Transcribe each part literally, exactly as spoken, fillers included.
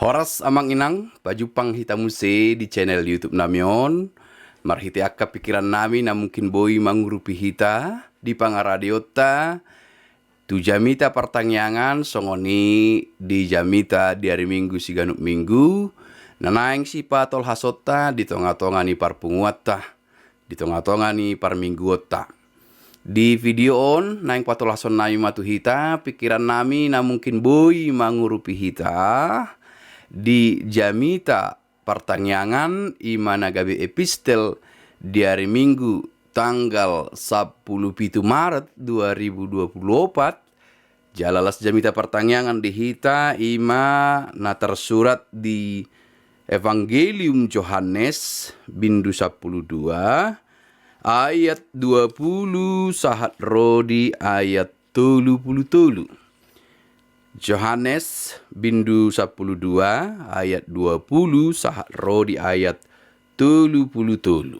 Horas amang inang, pajumpang hita muse di channel YouTube nami on. Marhite angka pikiran nami na mungkin boi mangurupi hita di pangaradeonta tu jamita partangiangan, songon i di jamita di ari Minggu siganup minggu, na naeng sipatolhasonta di tonga-tonga ni parpunguanta, di tonga-tonga ni parmingguonta. Di video on naeng patolhason nami ma tu hita pikiran nami na mungkin boi mangurupi hita di jamita partangiangan, i ma na gabe epistel di ari Minggu tanggal sampulu pitu Maret dua ribu dua puluh opat. Jala las jamita partangiangan di hita i ma na tarsurat di Evangelium Johannes bindu sampulu dua ayat dua puluh sahat ro di ayat tolu puluh tolu. Johannes bindu sampulu dua ayat dua puluh sahat ro di ayat tolu puluh tolu.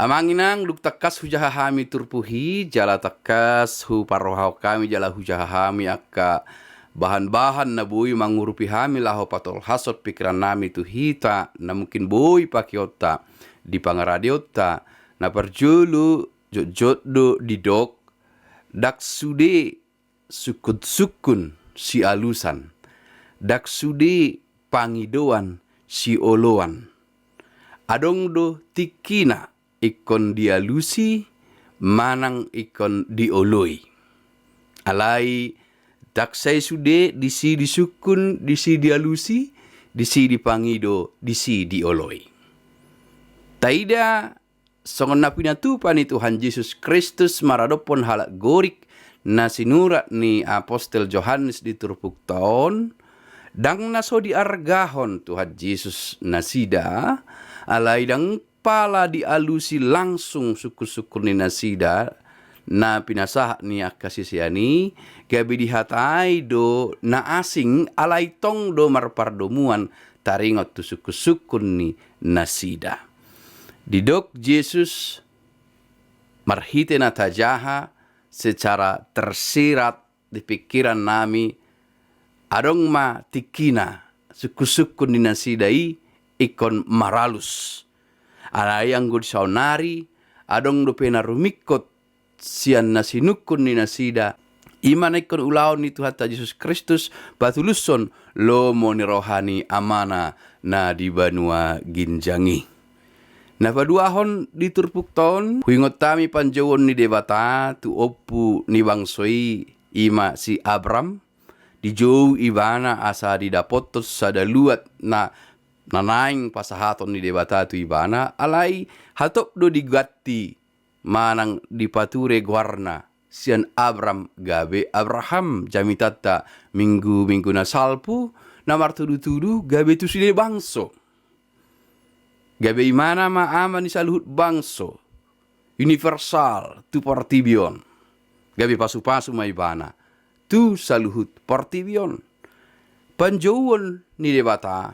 Amang inang, dung tangkas hujaha hami turpuk i, jala tangkas huparrohahon hami jala hujaha hami angka bahan-bahan na boi mangurupi hami laho patolhashon pikiran nami tu hita na mungkin boi pakeonta di pangaradeonta. Na parjolo, jotjot do didok, ndang sude sungkun-sungkun sialusan, ndang sude pangidoan sioloan. Adong do tingkina ingkon dialusi manang ingkon dioloi. Alai ndang sai sude disi disungkun, disi dialusi, disi dipangido, disi dioloi. Taida songon na pinatupa ni Tuhan Jesus Kristus maradophon halak Gorik na sinurat ni apostel Johannes di turpukta on, ndang na so diargahon Tuhan Jesus nasida, alai ndang pala dialusi langsung sungkun-sungkun ni nasida na pinasahat ni angka sisean i, gabe dihatai do na asing, alai tong do marpardomuan taringot tu sungkun-sungkun ni nasida. Didok Jesus marhite na tajaha secara tersirat di pikiran nami, adong ma tingkina sungkun-sungkun ni nasida i ingkon maralus. Alai anggo di saonari, adong dope na rumingkot sian na sinungkun ni nasida, i ma na ingkon ulaon ni Tuhanta Jesus Kristus patulushon lomo ni roha ni Amana na di banua ginjang i. Na paduahon di turpukta on, huingot hami panjouon ni Debata tu ompu ni bangso i, i ma si Abram. Dijou ibana asa didapothon sada luat na, na naeng pasahaton ni Debata tu ibana, alai hatop do diganti manang dipature goarna sian Abram gabe Abraham, jamitanta minggu-minggu na salpu, na martudu-tudu gabe tu sude bangso. Gabe ibana ma ama ni saluhut bangso, universal tu portibi on. Gabe pasu-pasu ma ibana tu saluhut portibi on. Panjouon ni Debata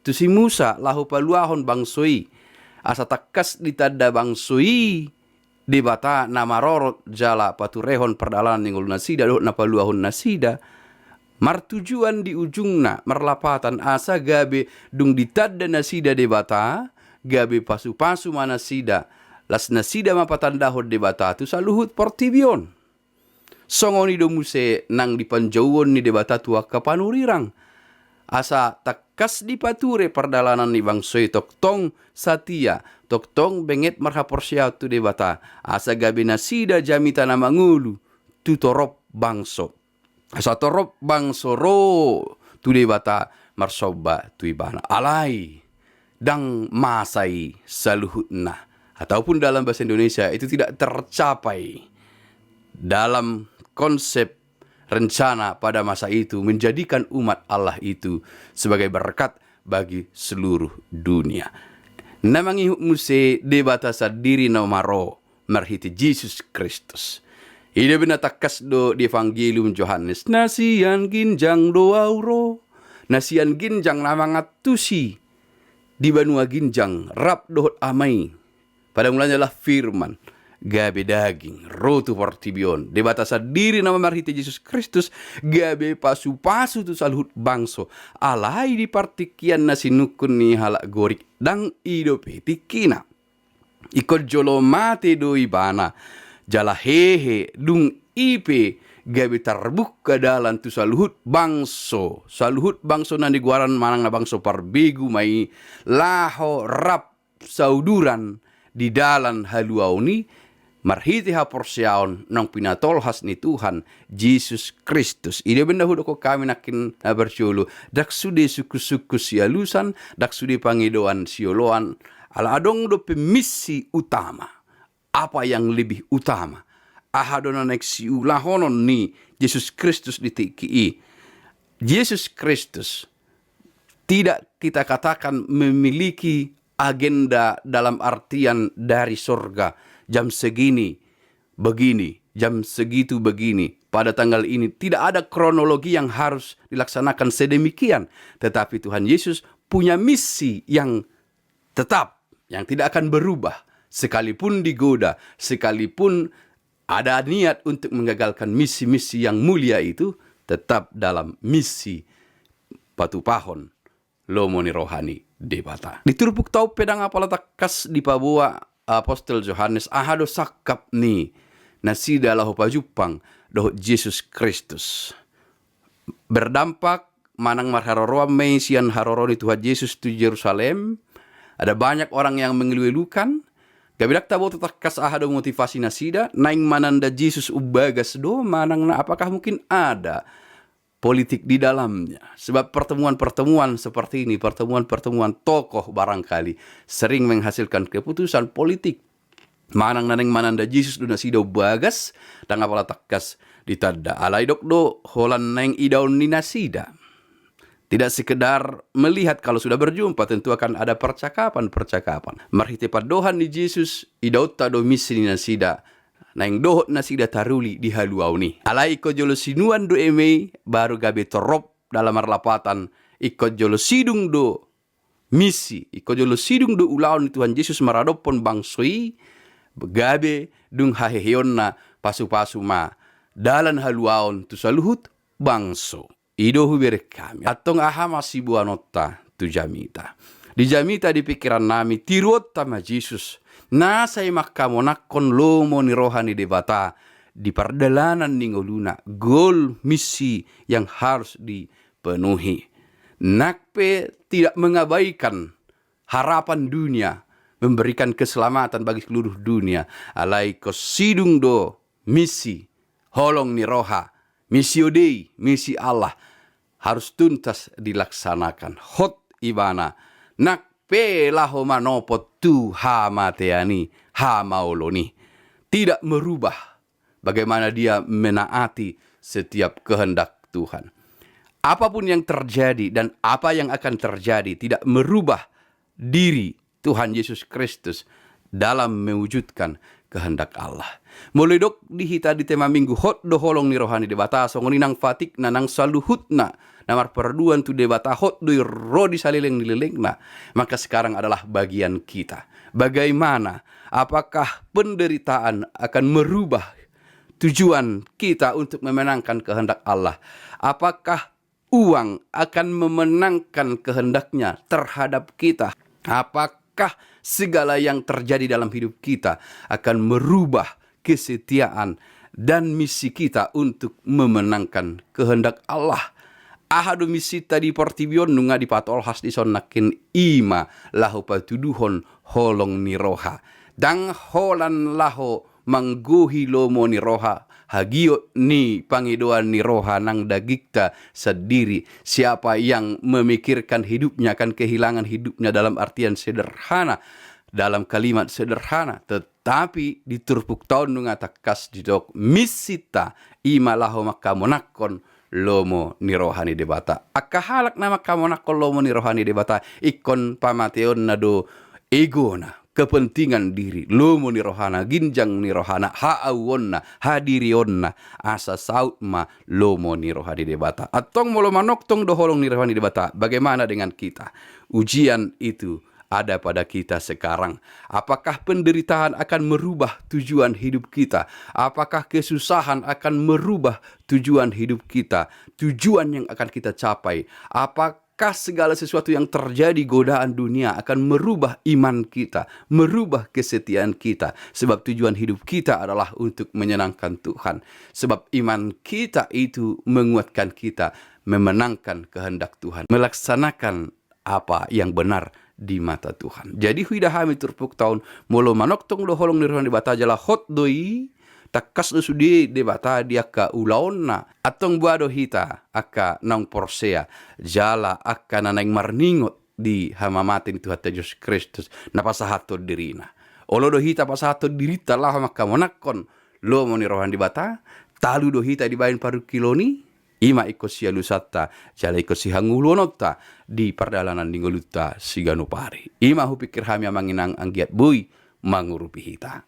tu si Musa laho paluahon bangso i, asa tangkas ditanda bangso i Debata na marorot jala paturehon pardalanan ni ngolu nasida dohot na paluahon nasida. Martujuan di ujungna marlapatan asa gabe dung ditanda nasida Debata, gabe pasu-pasu ma nasida, las nasida ma patandahon Debata tu saluhut portibi on. Songon i do muse nang di panjouon ni Debata tu angka panurirang. Asa tangkas dipature pardalanan ni bangso i tongtong satia, tongtong benget marhaporseaon tu Debata, asa gabe nasida jamita na mangolu tu torop bangso. Asa torop bangso ro tu Debata marsomba tu ibana. Alai, ndang masa i saluhutna. Ataupun dalam bahasa Indonesia, itu tidak tercapai dalam konsep rencana pada masa itu menjadikan umat Allah itu sebagai berkat bagi seluruh dunia. Na mangihut muse Debata sandiri na maro marhite Jesus Kristus. I do be na tangkas do di Evangelium Johannes, na sian ginjang do Au ro. Na sian ginjang na mangantusi di banua ginjang rap dohot Ama i. Pada mulanya adalah Firman. gabe daging, ro tu portibi on. Debata sandiri nama marhite Jesus Kristus gabe pasu-pasu tu saluhut bangso. Alai di partingkian na sinungkun ni halak Gorik, ndang i dope tingkina. Ingkon jolo mate do ibana, jala hehe, dung i pe gabe tarbuka dalan tu saluhut bangso, saluhut bangso na nigoaran manang na bangso parbegu ma i, laho rap sauduran di dalan haluaon i, marhite haporseaon naung pinatolhas ni Tuhan Jesus Kristus. I do umbahen na hudokhon hami nangkin na parjolo, ndang sude sungkun-sungkun sialusan, ndang sude pangidoan sioloan, ala adong dope misi utama. Apa yang lebih utama? Aha do na naeng siulahonon ni Jesus Kristus di tingki i? Jesus Kristus tidak kita katakan memiliki agenda dalam artian dari sorga, jam segini begini, jam segitu begini, pada tanggal ini. Tidak ada kronologi yang harus dilaksanakan sedemikian. Tetapi Tuhan Yesus punya misi yang tetap, yang tidak akan berubah. Sekalipun digoda, sekalipun ada niat untuk menggagalkan misi-misi yang mulia itu, tetap dalam misi patupahon lomo ni roha ni Debata. Di turpukta on pe ndang apala tangkas dipaboa apostel Johannes aha do sangkap ni nasida laho pajumpang dohot Jesus Kristus. Berdampak manang marharoroan ma i sian haroro ni Tuhan Jesus tu Jerusalem. Ada banyak orang yang mengeluh-eluhkan. Gabe ndang taboto tangkas aha do motivasi nasida, naeng mananda Jesus umbagas do manang na, apakah mungkin ada politik di dalamnya? Sebab pertemuan-pertemuan seperti ini, pertemuan-pertemuan tokoh barangkali, sering menghasilkan keputusan politik. Manang na naeng mananda Jesus do nasida umbagas, ndang apala tangkas ditanda. Alai dok do holan naeng idaon ni nasida. Tidak sekedar melihat, kalau sudah berjumpa tentu akan ada percakapan-percakapan. Marhite pandohan ni Jesus, idaonta do misi ni nasida, naeng dohot nasida taruli di haluaon i. Alai ingkon jolo sinuan do eme i, baru gabe torop, dalam arlapatan, ingkon jolo sidung do misi, ingkon jolo sidung do ulaon ni Tuhan Jesus maradophon bangso i, gabe dung haheheonna pasu-pasu ma dalan haluaon tu saluhut bangso. I do hubereng hami. Antong aha ma siboanonta tu jamita? Di jamita, di pingkiran nami, tiruonta ma Jesus, na sai mangkamonangkon lomo ni roha ni Debata di pardalanan ni ngoluna, goal, misi yang harus dipenuhi. Nang pe tidak mengabaikan harapan dunia, memberikan keselamatan bagi seluruh dunia, alai ingkon sidung do misi, holong ni roha, missio Dei, misi Allah, harus tuntas dilaksanakan. Hot ibana, nang pe laho manopot tu hamatean i, hamaolon i. Tidak merubah bagaimana dia menaati setiap kehendak Tuhan. Apapun yang terjadi dan apa yang akan terjadi tidak merubah diri Tuhan Yesus Kristus dalam mewujudkan kehendak Allah. Molo didok di hita di tema Minggu, hot do holong ni roha ni Debata, songon i nang fatikna, nang saluhutna na marparduan tu Debata, hot do i ro di saleleng ni lelengna. Maka sekarang adalah bagian kita. Bagaimana? Apakah penderitaan akan merubah tujuan kita untuk memenangkan kehendak Allah? Apakah uang akan memenangkan kehendaknya terhadap kita? Apakah segala yang terjadi dalam hidup kita akan merubah kesetiaan dan misi kita untuk memenangkan kehendak Allah? Aha do misita di portibi on nunga dipatolhas dison nangkin? I ma laho patuduhon holong ni roha. Ndang holan laho manggohi lomo ni roha, hagiot ni pangidoan ni roha nang dagingta sandiri. Siapa yang memikirkan hidupnya akan kehilangan hidupnya, dalam artian sederhana, dalam kalimat sederhana. Tetapi di turpukta on nunga tangkas didok misita, i ma laho mangkamonangkon lomo ni roha ni Debata. Angka halak na mangkamonangkon lomo ni roha ni Debata ingkon pamateonna do egona, kepentingan diri, lomo ni rohana, ginjang ni rohana, haauonna, hadirionna, asa saut ma lomo ni roha ni Debata. Antong molo manongtong do holong ni roha ni Debata, bagaimana dengan kita? Ujian itu ada pada kita sekarang? Apakah penderitaan akan merubah tujuan hidup kita? Apakah kesusahan akan merubah tujuan hidup kita? Tujuan yang akan kita capai? Apakah segala sesuatu yang terjadi, godaan dunia, akan merubah iman kita, merubah kesetiaan kita? Sebab tujuan hidup kita adalah untuk menyenangkan Tuhan. Sebab iman kita itu menguatkan kita memenangkan kehendak Tuhan, melaksanakan apa yang benar di mata Tuhan. Jadi huida hami turpukta on, molo manongtong do holong ni roha ni Debata jala hot do i, tangkas do sude Debata di angka ulaonna. Antong boha do hita angka naung porsea jala angka na naeng marningot di hamamate ni Tuhanta Jesus Kristus na pasahathon dirina? Olo do hita pasahathon dirinta laho mangkamonangkon lomo ni roha ni Debata? Talu do hita dibahen parungkilon i? Ima ingkon sialusanta jala ingkon sihangoluhononta di pardalanan ni ngolunta siganup ari. Ima hupikir hami, amang inang, anggiat boi mangurupi hita.